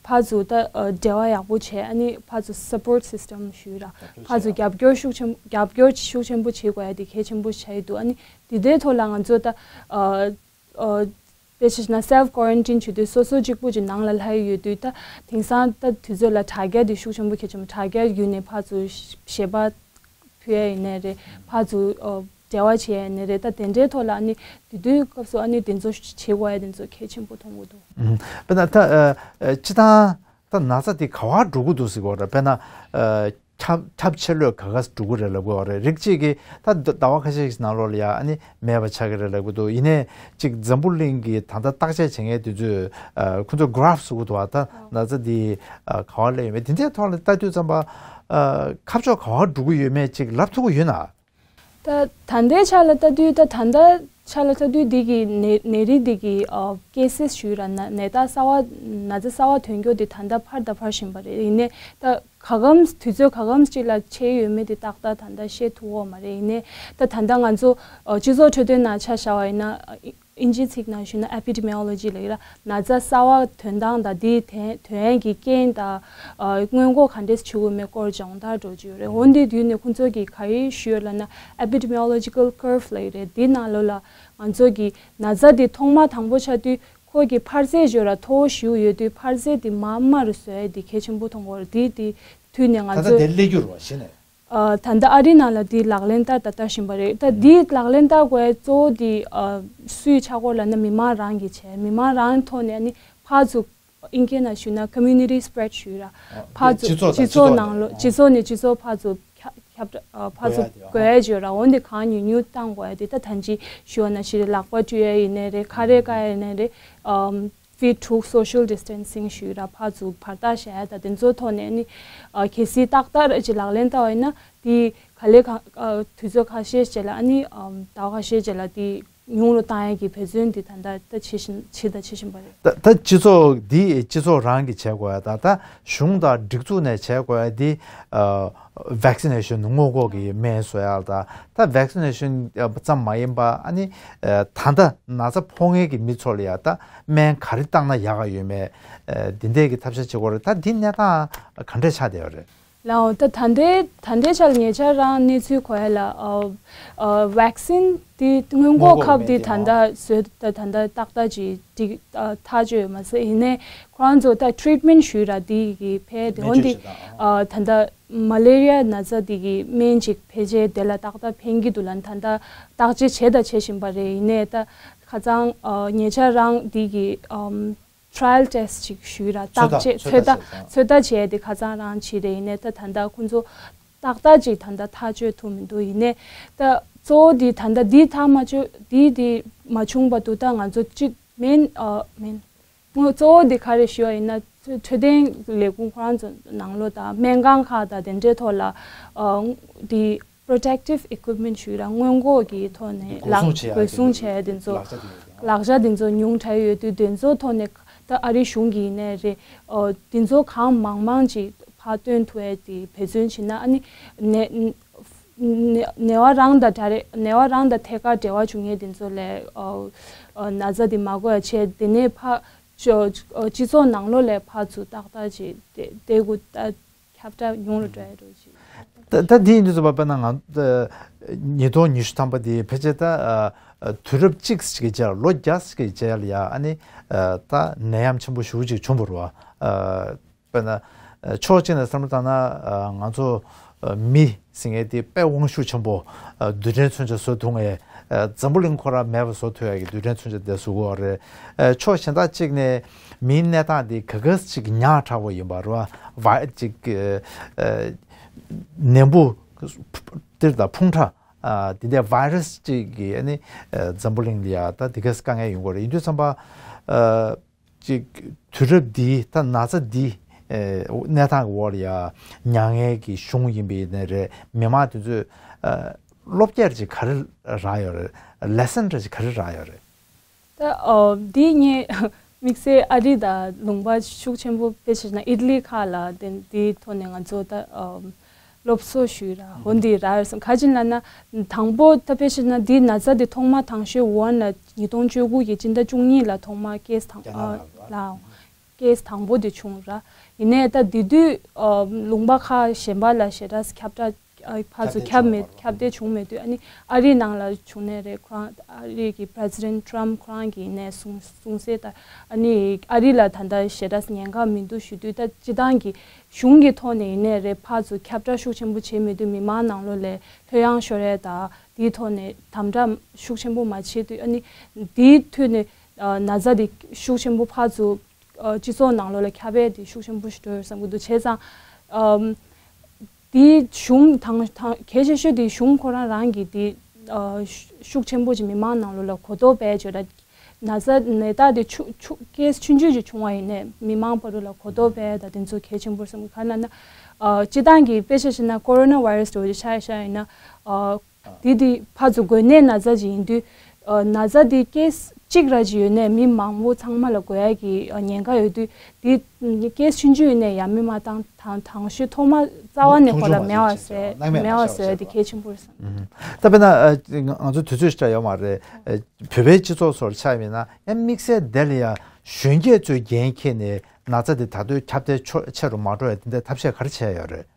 ཕར་ཚུར་ད་ཨ་འབྲེལ་བ་ཡག་པོ་བྱས། ཨ་ནི་ཕར་ཚུར་support system་ཞུས་ར། ཕར་ཚུར་རྒྱབ་སྐྱོར་ཤུགས་ཆེན་རྒྱབ་སྐྱོར་ཤུགས་ཆེན་པོ་བྱེད་དགོས་ཡ་དེ་གལ་ཆེན་པོ་ཆགས་ཀྱི་འདུག་ཨ་ནི་དེ་འདྲའི་ཐོག་ལ་ང་ཚོ་ད་ཨ་ཨ་དཔེ་ཆ་བཞག་ན་self quarantine་བྱེད་དུས་སོ་སོ་གཅིག་པུ་ཅིག་ནང་ལ་ལྷག་ཡོད་དུས། ད་དེང་སང་ད་དུས་ཚོད་ལ་དྲ་རྒྱ་དེ་ཤུགས་ཆེན་པོ་གལ་ཆེན་པོ། དྲ་རྒྱ་བརྒྱུད་ནས་ཕར་ཚུར་ཞལ་པར་ཕུལ་ཡ་ཡིན་ནའི་རེད། ཕར་ཚུར་ཨ་འབྲེལ་བ་བྱེད་ཡ་ཡིན་ནའི་རེད། ད་དེ་འདྲའི་ཐོག་ལ་ཨ་ནི་དེ་དུས་སྐབས་སུ་ཨ་ནི་དེ་ཚོ་བྱེད་དགོས་ཡ་དེ་ཚོ་གལ་ཆེན་པོ་མཐོང་གི་འདུག་ཨུམ། དཔེར་ན་ད་ཨ་ཨ་སྤྱིར་བཏང་ད་ན་ཚ་དེ་ག་པར་འགྲོ་གི་འདུག་ཟེར་གོ་རེད། དཔེར་ན་ཨ་ཁྱབ་ཁྱབ་ཆེ་ལོས་ག་ག་འགྲོ་གི་རེད་ལབ་དགོས་རེད། རིགས་གཅིག་གིས་ད་ཟླ་བ་ཁ་ཤས་ཤིག་ནང་ལོགས་ལ་ཡ་ཨ་ནི་མེད་པ་ཆགས་ཀྱི་རེད་ལབ་ཀྱི་འདུག་ཡིན་ནའི་ཅིག་འཛམ་བུ་གླིང་གི་ད་ལྟ་བརྟག་དཔྱད་བྱེད་མཁན་དེ་ཚོས་ཨ་ཁོ་ཚོས་graph་བཟོ་གི་འདུག་པ། ད་ན་ཚ་འདི་ཨ་ག་པར་སླེབས་ཡོད་མེད་དེ་འདྲའི་ཐོག་ལ་ལྟ་དུས་ཙམ་པ་ཨ་ཁ་ཕྱོགས་ག་པར་འགྲོ་གི་ཡོད་མེད་ཅིག་ལབ་ཐུབ་ཀྱི་ཡོད་ན། ད་ད་ལྟའི་ཆ་ལ་ལྟ་དུས། ད་ད་ལྟ་ཆ་ལ་ལྟ་དུས་འདི་གི་ནད་ནད་རིགས་འདི་གི་ཨ་cases་ཞུས་ར་ན་ནད་རྟགས་གསར་པ་ན་ཚ་གསར་པ་ཐོན་རྒྱུ་དེ་ད་ལྟ་འཕར་ད་འཕར་བཞིན་པ་རེད། ཡིན་ནའི་ད་ག་གམ་དུས་ཚོད་ག་གམ་ཅིག་ལ་ཆེ་ཡོད་མེད་དེ་ཏག་ཏག་ད་ལྟ་བཤད་ཐུབ་ཀྱི་མ་རེད། ཡིན་ནའི་ད་ད་ལྟ་ང་ཚོ་ཨ་སྤྱི་ཚོགས་འཕྲོད་བསྟེན་ནང་ཆ་བཞག་པ་ཡིན་ན། ཨ་ཨིན་ཇིའི་ཚིག་ནང་ཞུས་ན་epidemiology་ལབ་ཀྱི་ར། ན་ཚ་གསར་པ་ཐོན་སྟངས་དང་དེའི་ཐོན་ཐོན་གྱི་རྐྱེན་དང་ཨ་སྔོན་འགོག་ག་འདྲས་བྱེད་དགོས་མེད་སྐོར་སྦྱོང་བརྡར་འདྲ་བོ་ཅིག་ཡོད་རེད། འོ་འདི་དུས་ནས་ཁོང་ཚོ་གིས་ག་རེ་ཞུས་ཡོད་ལབ་ན་epidemiological curve་ལབ་ཀྱི་རེད། འདི་ནང་ལོགས་ལ་ང་ཚོ་གི་ན་ཚ་འདི་ཐོག་མ་དང་པོ་ཆགས་དུས་ ཁོ་གི་འཕར་ཚད་ཞོ་ར་མཐོ་བོ་ཞིག་ཡོད་དུས་འཕར་ཚད་དེ་མར་མར་བཟོ་ཡ་དེ་གལ་ཆེན་པོ་མཐོང་གི་ཡོད་རེད། དེ་དེ་དུས་ནས་ང་ད་ལྟ་ཚོ་དེ་སླེབས་རྒྱུ་རེད་བ་གཞི་ནས། ཨ། ད་ལྟ་ཨ་རི་ནང་ལ་དེ་ལག་ལེན་བསྟར་ད་བསྟར་བཞིན་པ་རེད། ད་དེ་ལག་ལེན་བསྟར་དགོས་ཡ་གཙོ་བོ་དེ་ཨ་སུའི་ཆགས་སྒོ་ལབ་ན་མི་མང་རང་གིས་བྱས། མི་མང་རང་ཐོག་ནས་ཨ་ནི་ཕར་ཚུར་ཨིན་སྐད་ནང་ཞུས་ན་community spread ཞུས་ར། ཨ། ཕར་ཚུར་སྤྱི་ཚོགས་དང་སྤྱི་ཚོགས་ནང་ལོགས་སྤྱི་ཚོགས་ནས་སྤྱི་ཚོགས་ཕར་ཚུར་ཁྱབ་ཁྱབ་བསྒྲགས་ཨ་ཕར་ཚུར་དགོས་ཡ་དེ་ཨ་དགོས་ཡ་ཅིག་ཡོད་ར། འོན་ཏེ་གང་ཉུང་ཉུང་བཏང་དགོས་ཡ་དེ་ད་ད་ཅི་ཞུས་པ་ནང་བཞིན་རེད། ལག་པ་བཀྲུ་ཡ་ཡིན་ནའི་རེད། ཁ་རས་བཀག་ཡ་ཡིན་ནའི་རེད། ཨམ། ཕིཊ་དྲུག་social distancing ཞུས་ར། ཕར་ཚུར་བར་ཐག་བཞག་ཡ་ད་དེ་ཚོའི་ཐོག་ནས་ནི་ཨ་གལ་སྲིད་ཏག་ཏག་ར་ཅིག་ལག་ལེན་བསྟར་བ་ཡིན་ན་དེ་ག་ལེ་ག་ཨ་དུས་ཚོད་ཁ་ཤས་ཅིག་ལ་ཨ་ནི་ཨམ་ཟླ་བ་ཁ་ཤས་ཅིག་ལ་དེ་ཉུང་རུ་བཏང་ཡ་གི་འབད་བརྩོན་དེ་ད་ལྟ་ད་བྱེད་བཞིན་བྱེད་ད་བྱེད་བཞིན་པ་རེད། ད་ད་སྤྱི་ཚོགས་འདི་སྤྱི་ཚོགས་རང་གིས་བྱེད་དགོས་ཡ་ད་ད་གཞུང་དང་སྒྲིག་འཛུགས་ནས་བྱེད་དགོས་ཡ་འདི་ཨ་vaccination སྔོན་འགོག་གི་སྨན་བཟོ་ཡ་ད་ད་vaccination ཙམ་མ་ཡིན་པ་ཨ་ནི་ད་ལྟ་ན་ཚ་ཕོག་མཁན་གྱི་མི་ཚོ་ལ་ཡ་ད་སྨན་ག་རེ་བཏང་ན་ཡག་ག་ཡོད་མེད་འདི་འདྲས་ཀྱི་ཐབས་ཤེས་བྱེད་དགོས་རེད། ད་འདི་གནས་སྟངས་ག་འདྲས་ཆགས་བསྡད་ཡོད་རེད། ལའོ། ད་ད་ལྟའི་ད་ལྟའི་ཆར་ཉེ་ཆར་རང་གནས་ཚུལ་གོ་ཡ་ལ་ཨ་ཨ་vaccine དེ་སྔོན་འགོག་ཁབ་དེ་ད་ལྟ་བཟོས་ད་ད་ལྟ་ཏག་ཏག་ཅིག་ཏིག་ཨ་ཐག་ཆོད་ཡོད་མ་ཟད། ཡིན་ནའི་ཁོ་རང་ཚོ་ད་treatment ཞུས་ར་དེ་གི་ཕན་དེ་འོན་ཏེ་ཨ་ད་ལྟ་མ་ལེ་རི་ཡ་ན་ཚ་དེ་གི་སྨན་ཅིག་ཕལ་ཆེར་དེ་ལ་ཏག་ཏག་ཕན་གི་འདུག་ལབ་ད་ལྟ་བརྟག་དཔྱད་བྱས་ད་བྱེད་བཞིན་པ་རེད། ཡིན་ནའི་ད་ཁ་སང་ཨ་ཉེ་ཆར་རང་དེ་གི་ཨམ་trial test ཅིག་ཞུས་ར། ཚོད་ལྟ་བརྟག་དཔྱད་ཚོད་ལྟ་ཚོད་ལྟ་བྱས་ཏེ་ཁ་སང་རང་བྱས་རེད། ཡིན་ནའི་ད་ད་ལྟ་ཁོང་ཚོ་ཏག་ཏག་ཅིག་ད་ལྟ་ཐག་གཅོད་ཐུབ་མི་འདུག་ཡིན་ནའི་ད་གཙོ་བོ་འདི་ད་ལྟ་འདི་ཐག་མ་ཆོད་འདི་འདི་མ་བྱུང་བར་དུ་ད་ང་ཚོ་གཅིག་མིན་ཨ་མིན་དངོས་གཙོ་བོ་འདི་ག་རེ་ཞུ་བ་ཡིན་ན་འཕྲོད་བསྟེན་ལས་ཁུངས་ཁོ་རང་ཚོ་ནང་ལོགས་དང་སྨན་ཁང་ཁག་དང་དེ་འདྲའི་ཐོག་ལ་ཨ་འདི་protective equipment ཞུས་ར་སྔོན་འགོག་གི་ཐོག་ནས་འགོག་སྲུང་བྱེད་ཡ་འགོག་སྲུང་བྱེད་ཡ་དེ་ཚོ་ལག་ཆ་དེ་ཚོ་ཉུང་དྲགས་ཡོད་དུས་དེ་ཚོ་ཐོག་ནས་ད་ཨ་རི་གཞུང་གི་ཡིན་ནའི་རེད། ཨོ་དེ་ཚོ་གང་མང་མང་ཅིག་ཕར་བཏོན་ཐུབ་ཡ་དེ་འབད་བརྩོན་བྱེད་ན་ཨ་ནི་ནད་ནད་པ་རང་དང་ད་རེ་ནད་པ་རང་དང་ཐད་ཀར་འབྲེལ་བ་བྱུང་མཁན་དེ་ཚོ་ལ་ཨོ་ཨོ་ན་ཚ་དེ་མ་འགོས་ཡ་བྱས་དེ་ནས་ཕར་ཅོ་ཨོ་སྤྱི་ཚོགས་ནང་ལོགས་ལ་ཕར་ཚུར་ཏག་ཏག་ཅིག་དེ་དེ་གུ་ད་ཁྱབ་བསྒྲགས་ཉུང་རུ་འགྲོ་ཡ་འགྲོ་ཅིག་ད་ད་འདི་ཡིན་དུས་ཙམ་པ་དཔེར་ན་ང་ད་ཉིས་སྟོང་ཉི་ཤུ་ཐམ་པ་འདི་ཕལ་ཆེར་ད་ཨ་དུས་རབས་གཅིག་ཅིག་གི་རྗེས་ལ་ལོ་བརྒྱ་ཅིག་གི་རྗེས་ལ་ཡ་ཨ་ནི་ཨ་ད་ནད་ཡམས་ཆེན་པོ་ཞེ་པོ་ཅིག་བྱུང་བ་རེད་བ། ཨ་དཔེར་ན་ཨ་ཕྱོགས་གཅིག་ནས་བསམ་བློ་བཏང་ན་ཨ་ང་ཚོ་ཨ་མི་ཟེར་མཁན་དེ་དཔེ་དབང་ཤུགས་ཆེན་པོ་ཨ་རྡུལ་ཕྲན་མཚོན་ཆ་བཟོ་ཐུབ་མཁན། ཨ་འཛམ་བུ་གླིང་ཁོ་རང་མེད་པ་བཟོ་ཐུབ་ཡ་གི་རྡུལ་ཕྲན་མཚོན་ཆ་དེ་བཟོ་གི་ཡོད་རེད། ཨ་ཕྱོགས་གཞན་དག་ཅིག་ནས་མིའི་གནས་སྟངས་དེ་ག་ག་ཅིག་ཉག་ཕྲ་བོ་ཡིན་པ་རེད་བ། ཅིག་ཨ་ནད་འབུ་དེ་དང་ཕུང་ཁྲག་ཨ་དེ་འདྲའི་virus ཅིག་གིས་ཨ་ནི་ཨ་འཛམ་བུ་གླིང་ལ་ཡ་ད་དེ་ག་དཀའ་ངལ་ཡོང་གི་ཡོད་རེད། ཡིན་དུས་ཙམ་པ་ཨ་ཅིག་དུས་རབས་འདིའི་ད་ན་ཚ་འདིའི་ཨེ་གནས་སྟངས་ཀྱི་འོག་ལ་ཡ་མྱ་ངན་གྱི་གཞུང་ཡིན་པ་ཡིན་ནའི་རེད། མི་མང་དེ་ཚོས་ཨ་བློ་བསྐྱེད་ཅིག་ག་རེ་རག་ཡོད་རེད། ལེ་སན་འདྲ་ཅིག་ག་རེ་རག་ཡོད་རེད། ད་ཨོ་འདི་ངས་དམིགས་བསལ་ཨ་རི་དང་ལུང་པ་ཤུགས་ཆེན་པོ་དཔེ་བྱས་ན་ཨི་ཏ་ལི་ཁག་ལ་དེ་འདིའི་ཐོག་ནས་ང་ཚོ་ད་ཨོ་སློབ་གསོ་ཞུས་ར་འོ་འདི་རག་ཡོད་སོང་། ག་ཅི་ལབ་ན་དང་པོ་ད་དཔེ་བྱས་ན་འདི་ན་ཚ་འདི་ཐོག་མ་དང་ཤོས་ཝུ་ཧན་ལ་ཉིས་སྟོང་བཅུ་དགུ་གི་སྤྱི་ཟླ་བཅུ་གཉིས་ལ་ཐོག་མ་ཀེ་སི་དང་རྒྱ་ནག་ཨ་ལ་ལ་ཀེ་སི་དང་པོ་དེ་བྱུང་ར། ཡིན་ནའི་ད་དེ་དུས་ཨ་ལུང་པ་ཁག་གཞན་པ་ལ་ཞེ་དྲག་ཁྱབ་བསྒྲགས་ཨ་ཕར་ཚུར་ཁྱབ་མེད་ཁྱབ་གདལ་བྱུང་མེད་དུས་ཨ་ནི་ཨ་རིའི་ནང་ལ་བྱུང་ནའི་རེད། ཁོ་རང་ཨ་རི་གི་པྲེ་སི་ཌེན་ཊི་ཊམ་ཁོ་རང་གིས་ནས་གསུང་གསུང་གསལ་ལྟར་ཨ་ནི་ཨ་རི་ལ་ད་ལྟ་ཞེ་དྲག་ཉེན་ཁ་མི་འདུག་ཞུ་དུས་ད་སྤྱི་བཏང་གི་གཞུང་གི་ཐོག་ནས་ཡིན་ནའི་རེད་ཕར་ཚུར་ཁྱབ་བསྒྲགས་ཤུགས་ཆེན་པོ་བྱེད་མེད་དུས་མི་མང་ནང་ལོགས་ལ་ལྷོད་ཡངས་ཤོར་ཡས་དང་དེའི་ཐོག་ནས་དམ་དྲག་ཤུགས་ཆེན་པོ་མ་བྱེད་དུས་ཨ་ནི་དེའི་མཐུད་ནས་ཨ་ན་ཚ་དེ་ཤུགས་ཆེན་པོ་ཕར་ཚུར་ཨ་སྤྱི་ཚོགས་ནང་ལོགས་ལ་ཁྱབ་ཡས་དེ་ཤུགས་ཆེན་པོ་ཞིག་འགྲོ་ཡོད་བསམ་གྱི་འདུག་བྱས་ཙང་ཨམ་དེའི་གཞུང་དང་དང་གལ་ཆེ་ཤོས་དེ་གཞུང་ཁོ་རང་རང་གིས་དེ་ཨ་ཤུགས་ཆེན་པོ་ཅིག་མི་མང་ནང་ལོགས་ལ་གོ་རྟོགས་སྤེལ་བྱས་ར། ན་ཚ་ནད་རྟགས་དེ་ཆུ་ཆུ་ཀེ་སི་ཆུང་ཆུང་ཅིག་བྱུང་བ་ཡིན་ནའི་མི་མང་བར་དུ་ལ་གོ་རྟོགས་སྤེལ་དང་དེ་ཚོ་གལ་ཆེན་པོ་རེད་བསམ་གྱི། ག་རེ་ལབ་ན་ཨ་སྤྱི་བཏང་གི་དཔེ་ཆ་བཞག་ན་ཀོ་རོ་ན་བྷའི་ར་སི་འདྲ་བོ་ཅིག་ཆ་བཞག་ཡིན་ན་ཨ་དེ་དེ་ཕར་ཚུར་འགོས་ནད་ན་ཚ་ཅིག་ཡིན་དུས་ཨ་ན་ཚ་དེ་ཀེ་སི་གཅིག་ར་ཅིག་ཡོད་ནའི་མི་མང་པོ་ཚང་མ་ལ་འགོས་ཡ་གི་ཨ་ཉེན་ཁ་ཡོད་དུས་དེ་ཀེ་སི་ཆུང་ཆུང་ཡོད་ནའི་ཡ་མི་མ་བཏང་དང་དང་ཤོས་ཐོག་མ་རྩ་བ་ནས་ཁོ་ལ་མེད་པ་བཟོས་མེད་པ་བཟོས་དེ་གལ་ཆེན་པོ་རེད་བསམ། ད་དཔེར་ན་ཨ་ང་ང་ཚོ་དུས་ཚོད་ཞིག་ཡོད་མ་རེད། བོད་པའི་སྤྱི་ཚོགས་སོགས་ཆགས་ཡིན་ན་ཡང་དམིགས་བསལ་དེ་ལ་ཡང་གཞོན་སྐྱེས་ཚོས་འགན་འཁྱེར་ནས་ན་ཚ་དེ་ད་དུང་ཁྱབ་གདལ་ཆེ་རུ་མ་འགྲོ་བའི་དེ་འདྲའི་ཐབས་ཤེས་ག་རེ་བྱས་ཡོད་རེད།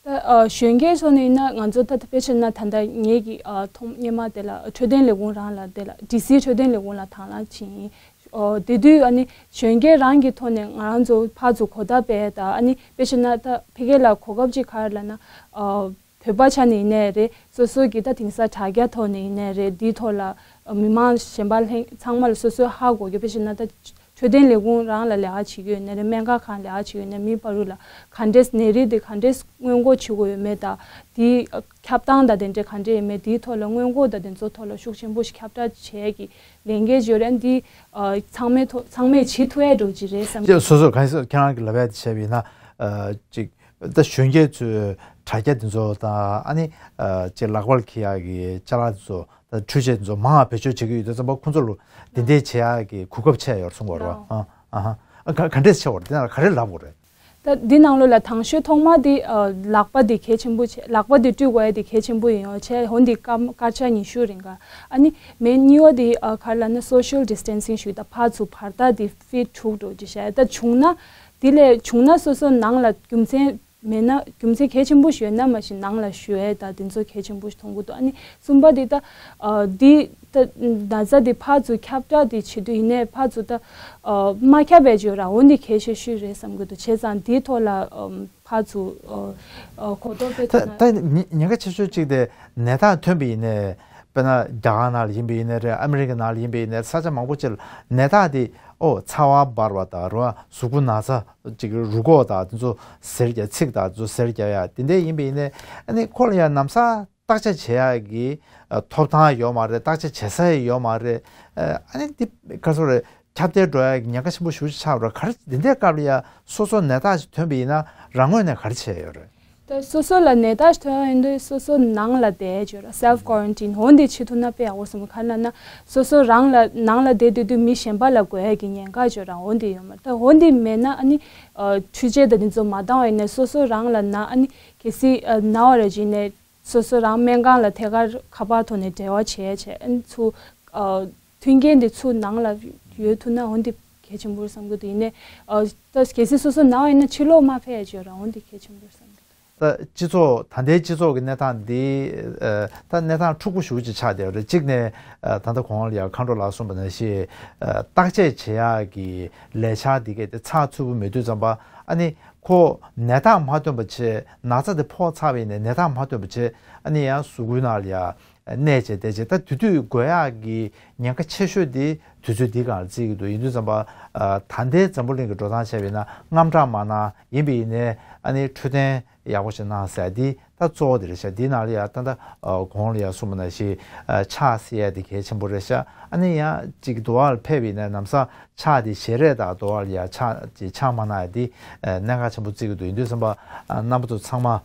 ད་ཨ་གཞོན་སྐྱེས་ཚོ་ནི་ཡིན་ན་ང་ཚོ་ད་ད་དཔེ་བྱས་ན་ད་ལྟ་ངེད་ཀྱི་ཨ་ཐོག་སྔོན་མ་དེ་ལ་འཕྲོད་བསྟེན་ལས་ཁུངས་རང་ལ་དེ་ལ་ཌི་སི་འཕྲོད་བསྟེན་ལས་ཁུངས་ལ་དང་བླངས་ཕྱིན། ཨོ་དེ་དུས་ཨ་ནི་གཞོན་སྐྱེས་རང་གི་ཐོག་ནས་ང་རང་ཚོ་ཕར་ཚུར་གོ་བརྡ་སྤེལ་ཡས་དང་། ཨ་ནི་དཔེ་བཞག་ན་ད་ཕ་གི་ལ་གོ་སྐབས་ཅིག་ག་རེ་ལབ་ན། ཨོ་བོད་པ་ཆ་ནས་ཡིན་ནའི་རེད། སོ་སོ་གི་ད་དེང་སང་དྲ་རྒྱ་ཐོག་ནས་ཡིན་ནའི་རེད། འདིའི་ཐོག་ལ་མི་མང་གཞན་པ་ལྷན་ཚང་མ་ལ་སོ་སོའི་ཧ་གོ་རྒྱུ། དཔེ་བཞག་ན་ད་འཕྲོད་བསྟེན་ལས་ཁུངས་རང་ལ་ལས་ཀ་བྱེད་ཀྱི་ཡོད་ནའི་རེད། སྨན་ཁང་གང་ལས་ཀ་བྱེད་ཀྱི་ཡོད་ནའི་མིའི་བར་དུ་ལ་ག་འདྲས་ནད་རིགས་དེ་ག་འདྲས་སྔོན་འགོག་བྱེད་དགོས་ཡོད་མེད་དང་། དེའི་ཁྱབ་སྟངས་དང་དེ་འདྲས་ག་འདྲས་ཡོད་མེད། དེའི་ཐོག་ལ་སྔོན་འགོག་དང་དེ་ཚོ་ཐོག་ལ་ཤུགས་ཆེན་པོ་ཞིག་ཁྱབ་བསྒྲགས་བྱེད་ཀྱི་ལས་འགན་ཅིག་ཡོད་རེད། འདི་ཨ་ཚང་མས་ཐོ་ཚང་མས་བྱེད་ཐུབ་ཡས་འགྲོ་གི་རེད་བསམ་གྱི། ཅེས་སོ་སོ་གང་ཟག་ཁྱེད་རང་གི་ལབ་ཡ་དེ་བྱས་པ་ཡིན་ན། ཨ་ཅིག་ད་གཞོན་སྐྱེས་ཚོས་དྲ་རྒྱ་དེ་ཚོ་དང་། ཨ་ནི་ཨ་ཅིག་ལག་པར་འཁྱེར་ཡག་གི་ཅ་ལག་དེ་ཚོ་དང་འཕྲུལ་ཆས་དེ་ཚོ་མང་བ་བེད་སྤྱོད་བྱེད་ཀྱི་ཡོད་དུས་ཙམ་པ། ཁོང་ཚོ་ལ་དེ་འདྲས་བྱེད་ཡག་གི་གོ་སྐབས་ཆེ་ཡོད་གསུང་གི་ཡོད་རེད་བ། ཨ་ཨ་ཧ། ཨ་ག་ག་འདྲས་ཆེ་བ་རེད། དེ་ན་ག་རེ་ལབ་དགོས་རེད། ད་འདི་ནང་ལོགས་ལ་དང་ཤོས་ཐོག་མ་འདི་ཨ་ལག་པ་འདི་གལ་ཆེན་པོ་ཆེ། ལག་པ་འདི་བཀྲུ་དགོས་ཡ་འདི་གལ་ཆེན་པོ་ཡིན་ཡོད་ཆེ། འོ་འདི་སྐར་སྐར་ཆ་ཉི་ཤུ་རིང་ག་ཨ་ནི་མེད། གཉིས་པ་འདི་ཨ་ག་རེ་ལབ་ན་social distancing ཞུ། ད་ཕར་ཚུར་བར་ཐག་འདི་ཕིཊ་དྲུག་འགྲོ་ཅིག་བྱས། ད་བྱུང་ན་འདི་ལས་བྱུང་ན་སོ་སོ་ནང་ལ་རྒྱུ་མཚན་མེད་ན། རྒྱུ་མཚན་གལ་ཆེན་པོ་ཞིག་ཡོད་ན་མ་གཞི་ནང་ལ་བཞུགས་ཡས་ད་དེ་ཚོ་གལ་ཆེན་པོ་ཞིག་མཐོང་གི་འདུག་ཨ་ནི་གསུམ་པ་འདི་ད་ཨ་འདི་ད་ན་ཚ་འདི་ཕར་ཚུར་ཁྱབ་བསྒྲགས་འདི་བྱེད་དུས་ཡིན་ནའི་ཕར་ཚུར་ད་ཨ་མ་ཁྱབ་པའི་བརྗོད་ར་འོ་འདི་གལ་ཆེ་ཤོས་རེད་བསམ་གི་འདུག་བྱས་ཙང་འདིའི་ཐོག་ལ་ཨམ་ཕར་ཚུར་ཨ་ཨ་གོ་རྟོགས་སྤེལ་ད་ཐུབ་ན། ད་ཉེན་ཉེན་ཁ་ཆེ་ཤོས་གཅིག་དེ་ནད་རྟགས་ཐོན་པ་ཡིན་ནའི། དཔེར་ན་རྒྱ་གར་ནང་ལ་ཡིན་པ་ཡིན་ནའི་རེད། ཨ་མི་རི་ཀ་ནང་ལ་ཡིན་པ་ཡིན་ནའི་རེད། ས་ཆ་མང་པོ་ཅིག་ལ་ནད་རྟགས་དེ། ཨོ་ཚ་བ་འབར་བ་དང་རེད་བ། གཟུགས་པོ་ན་ཚ་ཅིག་རུས་ཁོག་དང་དེ་ཚོ་གཟེར་རྒྱག་ཚིགས་དང་དེ་ཚོ་གཟེར་རྒྱག་ཡ་དེ་འདྲས་ཡིན་པ་ཡིན་ནའི། ཨ་ནི་ཁོ་ལ་ཡང་ན་བཟའ་བརྟག་དཔྱད་བྱེད་ཡག་གི་ཨ་ཐོབ་ཐང་ཡོད་མ་རེད། བརྟག་དཔྱད་བྱེད་ས་ཡང་ཡོད་མ་རེད། ཨ་ནི་འདི་ག་ཚོད་རེད། ཁྱབ་གདལ་འགྲོ་ཡག་གི་ཉེན་ཁ་ཆེན་པོ་ཞེ་པོ་ཅིག་ཆགས་པ་རེད། ག་རེ་འདི་འདྲའི་སྐབས་ལ་ཡ་སོ་སོ་ནད་རྟགས་ཤིག་ཐོན་པ་ཡིན་ན་རང་ངོས་ནས་ག་རེ་བྱས་ཡོད་རེད། ད་སོ་སོ་ལ་ནད་རྟགས་ཤིག་ཐོན་ཡོང་དུས་སོ་སོ་ནང་ལ་བསྡད་བྱས་ར། self quarantine འོ་འདི་བྱེད་ཐུབ་ན་དཔེ་ཡག་པོ་བསམ། ག་རེ་ལབ་ན་སོ་སོ་རང་ལ་ནང་ལ་བསྡད་སྡོད་དུས་མི་གཞན་པ་ལ་འགོས་ཡག་གི་ཉེན་ཁ་བྱས་ར་འོ་འདི་ཡོད་མ་རེད། ད་འོ་འདི་མེད་ན་ཨ་ནི་ཨ་འཕྲུལ་ཆས་དང་འདི་ཚོ་མ་བཏང་བ་ཡིན་ན་སོ་སོ་རང་ལ་ན་ཨ་ནི་གལ་སྲིད་ཨ་ན་བ་རེད་བྱས་ནས་སོ་སོ་རང་སྨན་ཁང་ལ་ཐད་ཀར་ཁ་པར་ཐོག་ནས་འབྲེལ་བ་བྱས་བྱས། ཨ་ནི་ཚུར་ཨ་མཐུན་རྐྱེན་འདི་ཚུར་ནང་ལ་ཡོད་ཐུབ་ན་འོ་འདི་གལ་ཆེན་པོ་རེད་བསམ་གྱི་འདུག་ཡིན་ནའི་ཨ་ད་གལ་སྲིད་སོ་སོ་ན་བ་ཡིན་ན་ཕྱི་ལོགས་མ་ཕེབས་བྱས་ར་འོ་འདི་གལ་ཆེན་པོ་རེད་བསམ་གྱི་འདུག་ད་སྤྱི་ཚོགས་ད་ལྟའི་སྤྱི་ཚོགས་ཀྱི་གནས་སྟངས་འདི་ཨ་ད་གནས་སྟངས་འཁྲུག་པོ་ཞེ་པོ་ཅིག་ཆགས་བསྡད་ཡོད་རེད། གཅིག་ནས་ཨ་ད་ལྟ་གོང་ལ་ཡང་མཁའ་འགྲོ་ལགས་གསུངས་པ་ནང་བཞིན་ཨ་བརྟག་དཔྱད་བྱེད་ཡག་གི་ལས་འཆར་འདི་གས་དེ་ཚགས་ཚུད་པོ་མེད་དུས་ཙམ་པ། ཨ་ནི་ཁོ་ནད་རྟགས་མ་ཐོན་པ་བྱས། ན་ཚ་དེ་ཕོག་ཚར་བ་ཡིན་ནའི་ནད་རྟགས་མ་ཐོན་པ་བྱས། ཨ་ནི་ཡང་གཟུགས་པོའི་ནང་ལ་ཡང་གནས་བྱས་བསྡད་བྱས། ད་དེ་དུས་འགོས་ཡག་གི་ཉེན་ཁ་ཆེ་ཤོས་དེ་དུས་ཚོད་འདི་སྒང་ལ་བརྩི་གི་འདུག་ཡིན་དུས་ཙམ་པ་ཨ་ད་ལྟའི་འཛམ་བུ་གླིང་གི་འགྲོ་སྟངས་བྱས་པ་ཡིན་ན་དངངས་སྐྲག་མ་གནང་། ཡིན་པ་ཡིན་ནའི་ཨ་ནི་འཕྲོད་བསྟེན་ཡག་པོ་ཞིག་གནང་ཟེར། འདི་ད་གཙོ་བོ་དེ་རེད་ཤག་འདི་ནང་ལ་ཡང་ད་ལྟ་ཨ་གོང་ལ་ཡང་གསུངས་པ་ནང་བཞིན་ཨ་ཕྱག་བསིལ་ཡ་དེ་གལ་ཆེན་པོ་རེད་ཤག་ཨ་ནི་ཡང་ཅིག་དུ་བ་ལ་ཕེབས་པ་ཡིན་ན་ན་བཟའ་ཕྱག་དེ་ཞལ་རས་དང་དུ་བ་ལ་ཡང་ཕྱག་ཅིག་ཕྱག་མ་གནང་ཡ་དེ་ཨ་གནད་འགག་ཆེན་པོ་བརྩི་གི་འདུག་ཡིན་དུས་ཙམ་པ་ཨ་རྣམ་པ་ཚོ་ཚང་མ་ཨ་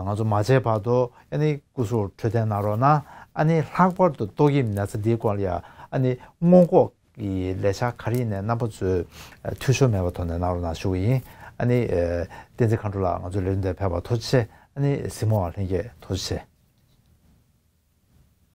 ང་ཚོ་མ་བརྗེད་བར་དུ་ཨ་ནི་སྐུ་གཟུགས་འཕྲོད་བསྟེན་གནང་རོགས་གནང་། ཨ་ནི་ལྷག་པར་དུ་ཏོག་དབྱིབས་ན་ཚ་འདིའི་སྐོར་ལ་ཡང་ཨ་ནི་སྔོན་འགོག་གི་ལས་འཆར་ག་རེ་ཡིན་ནའི་རྣམ་པ་ཚོས་ཨ་འཐུས་ཤོར་མེད་པའི་ཐོག་ནས་གནང་རོགས་གནང་ཞུ་གི་ཡིན། ཨ་ནི་ཨ་བསྟན་འཛིན་མཁའ་འགྲོ་ལགས་ང་ཚོའི་ལས་རིམ་དེར་ཕེབས་པར་ཐུགས་རྗེ་ཆེ། ཨ་ནི་གཟིགས་མོ་བ་ལྷན་རྒྱས་ཐུགས་རྗེ་ཆེ།